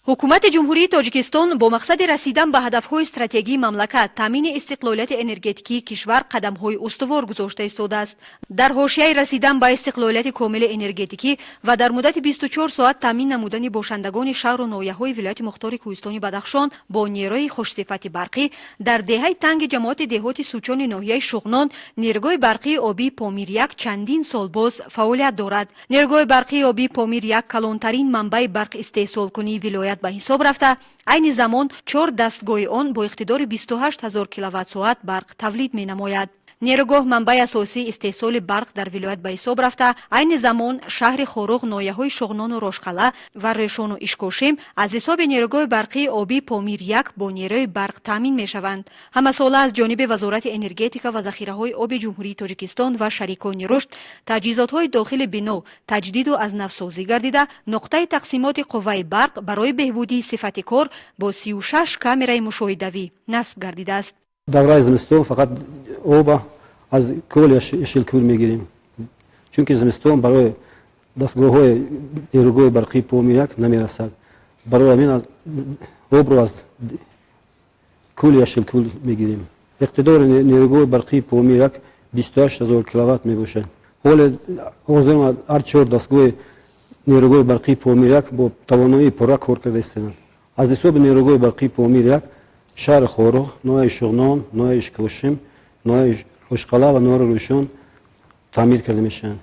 Ҳукумати Ҷумҳурии Тоҷикистон бо мақсади расидан ба ҳадафҳои стратегии мамлакат, таъмини истиқлолияти энергетикии кишвар қадамҳои устувор гузошта истодааст. Дар ҳошияи расидан ба истиқлолияти комили энергетикӣ ва дар муддати 24 соат таъмин намудани бошандагони шаҳру ноҳияҳои вилояти мухтори Кӯҳистони Бадахшон бо нерӯи хушсифати барқӣ, дар деҳаи Танги ҷамоати деҳоти Сучони ноҳияи Шуғнон нерӯгоҳи барқии обии Помир-1 чандин сол боз фаъолият дорад. Нерӯгоҳи барқии обии Помир-1 калонтарин манбаи барқ истеҳсолкунии вилоят ба ҳисоб рафта, айни замон чор дастгоҳи он бо иқтидори 28 ҳазор киловатт-соат барқ тавлид менамояд. Нерӯгоҳ манбаи асосии истеҳсоли барқ дар вилоят ба ҳисоб рафта, айни замон шаҳри Хоруғ, ноҳияҳои Шуғнону Рошқалъа ва Рӯшону Ишкошим аз ҳисоби нерӯгоҳи барқии обии Помир-1 бо нерӯи барқ таъмин мешаванд. Ҳамасола аз ҷониби Вазорати энергетика ва захираҳои оби Ҷумҳурии Тоҷикистон ва шарикони рушд таҷҳизотҳои дохили бино таҷдиду аз навсозӣ гардида, нуқтаи тақсимоти қувваи барқ барои беҳбудии сифати кор бо 36 камераи мушоҳидавӣ насб гардидааст. Давраи зимистон фақат оба аз кӯли Яшилкӯл мегирем, чунки зимистон барои дастгоҳҳои нерӯгоҳи барқии Помир-1 намерасад. Барои ҳамин обро аз кӯли Яшилкӯл мегирем. Иқтидори нерӯгоҳи барқии Помир-1 28 ҳазор киловатт мебошад. Ҳоле ҳозир ҳар чор дастгоҳи нерӯгоҳи барқии Помир-1 бо тавоноии пурра кор карда истодаанд. Аз ҳисоби нерӯгоҳи барқии Помир-1 шаҳри Хоруғ, ноҳияи Шуғнон, ноҳияи Ишкошим, ноҳияи Рошқалъа ва ноҳияи Рӯшон таъмир карда мешаванд.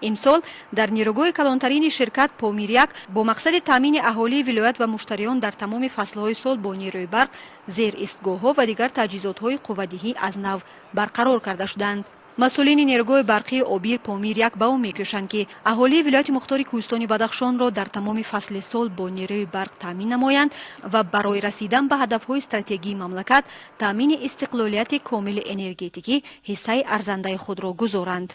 Имсол дар нерӯгоҳи калонтарини ширкат Помир-1 бо мақсади таъмини аҳолии вилоят ва муштариён дар тамоми фаслҳои сол бо нерӯи барқ, зеристгоҳҳо ва дигар таҷҳизотҳои қуввадиҳӣ аз нав барқарор карда шуданд. Масъулини нерӯгоҳи барқии обии Помир-1 ба он мекӯшанд, ки аҳолии вилояти мухтори Кӯҳистони Бадахшонро дар тамоми фасли сол бо нерӯи барқ таъмин намоянд ва барои расидан ба ҳадафҳои стратегии мамлакат, таъмини истиқлолияти комили энергетикӣ ҳиссаи арзандаи худро гузоранд.